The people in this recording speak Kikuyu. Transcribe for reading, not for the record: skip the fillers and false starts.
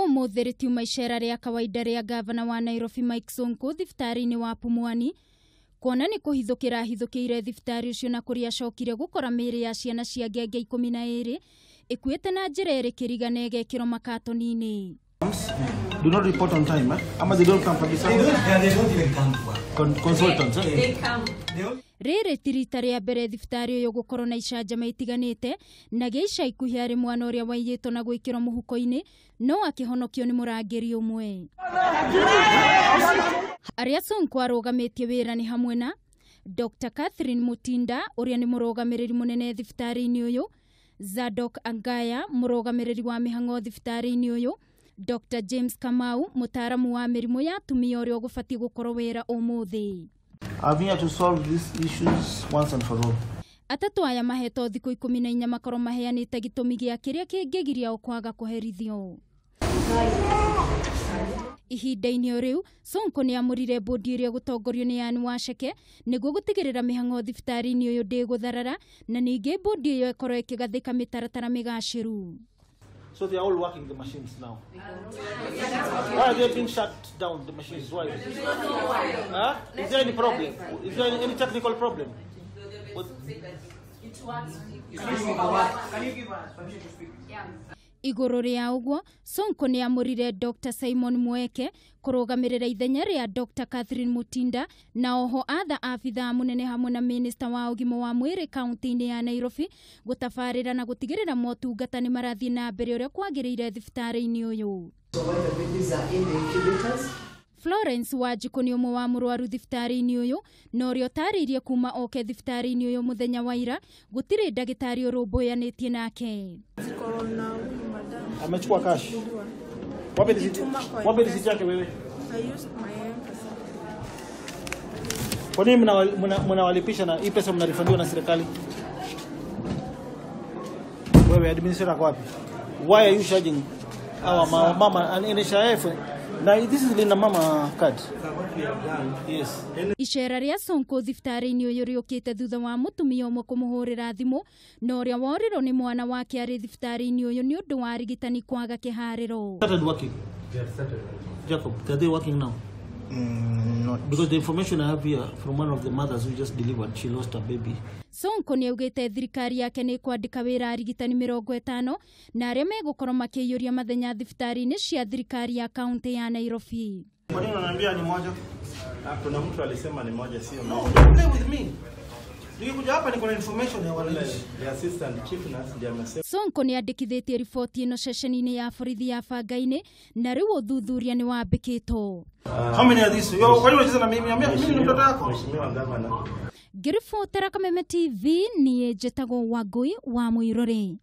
Ũmũthĩ rĩtiuma icera rĩa kawaida rĩa gavana wa Nairobi Mike Sonko thibitarĩ-inĩ wa Pumwani kuona nĩ kũhithũkĩra ahithũkĩire thibitarĩ ũcio na kũrĩa acokire gũkora mĩĩrĩ ya ciana cia ngenge 12 ĩkuĩte na njĩra ĩrĩ kĩriga na ĩgekĩrwo makatoni-inĩ. Do not report on time, eh? Ama they don't come kabisa. They don't even come to work. Consultants, eh? They come. Rĩrĩ ti rita rĩa mbere thibitarĩ ũyũ gũkorwo na icanjama itiganĩte na gĩa ica ikuhĩ arĩ mwana ũrĩa waiyĩtwo na gwĩkĩrwo mũhuko-inĩ no akĩhonokio nĩ mũrangĩri ũmwe. Arĩa Sonko arũgamĩtie wĩra nĩ hamwe na Dr. Catherine Mutinda ũrĩa nĩ mũrũgamĩrĩri mũnene thibitarĩ-inĩ ũyũ, Zadok Angaya mũrũgamĩrĩri wa mĩhang'o thibitarĩ-inĩ ũyũ, Dr. James Kamau mũtaaramu wa mĩrimũ ya atumia ũrĩa ũgũbatiĩ gũkorwo wĩra ũmũthĩ. I'm here to solve these issues once and for all. Atatũ aya mahetwo thikũ 14 makorwo maheanĩte gĩtũmi gĩa kĩrĩa kĩngĩgiria o kwaga kũherithio. Ihinda-inĩ o rĩu Sonko nĩ amũrire bodi ĩrĩa gũtongorio nĩ Anne Wacheke nĩguo gũtigĩrĩra mĩhang'o thibitarĩ-inĩ ũyũ ndĩgũtharara na ningĩ bodi ĩyo ĩkorwo ĩkĩgathĩka mĩtaratara mĩgacĩru. So they are all working the machines now. Why are they being shut down, the machines? Why? Huh? Is there any problem? Is there any technical problem? What? Can you give us permission to speak? Yeah. Igũrũ rĩa ũguo Sonko nĩ amũrire Dr. Simon Mweke kũrũgamĩrĩra ithenya rĩa Dr. Catherine Mutinda na oho atha abithaa mũnene hamwe na minista wa ũgima wa mwĩrĩ kaunti-inĩ ya Nairobi gũtabarĩra na gũtigĩrĩra motungata nĩ marathiĩ na mbere ũrĩa kwagĩrĩire thibitarĩ-inĩ ũyũ. So while the babies are in the incubators, Florence Wanjikũ nĩ ũmwe wa mũrwaru thibitarĩ-inĩ ũyũ na ũrĩa ũtarĩirie kuma oke thibitarĩ-inĩ ũyũ mũthenya wa ira gũtirĩ ndagĩtarĩ ũrũmbũyanĩtie nake. Amechukua cash. Wapi receipt? Wapi receipt yake wewe? I used my M-Pesa. Kwa nini mnawalipisha na hii pesa mnarifandiwa na serikali? Wewe administrator kwa wapi? Why are you charging our mama and NHIF? Now this is Linda Mama card. Yes. Icera rĩa Sonko thibitarĩ-inĩ ũyũ rĩũkĩte thutha wa mũtumia ũmwe kũmũhũrĩra thimũ na ũrĩa worirwo nĩ mwana wake arĩ thibitarĩ-inĩ ũyũ nĩ ũndũ wa arigitani kwaga kĩharĩro. Started working. They have started working. Jacob, are they working now? Not. Because the information I have here from one of the mothers who just delivered, she lost her baby. Sonko nĩ augĩte thirikari yake nĩ kwandĩka wĩra arigitani 50 na arĩa megũkorwo makĩiyũria mathenya thibitarĩ-inĩ cia thirikari ya kaunti ya Nairobi. Kwa nini unaniambia ni moja? Kuna mtu alisema ni moja, sio No, moja. don't play with me. Nikikuja hapa niko na information ya wananchi. The assistant chief nurse ndiye amesema. Sonko nĩ andĩkithĩtie riboti ĩno ceceni-inĩ ya borithi ya Bangainĩ na rĩu ũthuthuria nĩ wambĩkĩtwo. How many are these? Yo, kwa nini unacheza na mimi? Mimi ni mtoto wako. Mheshimiwa Governor. Ngĩribotera Kameme TV niĩ njĩtagwo Wangũi wa Mũirũrĩ.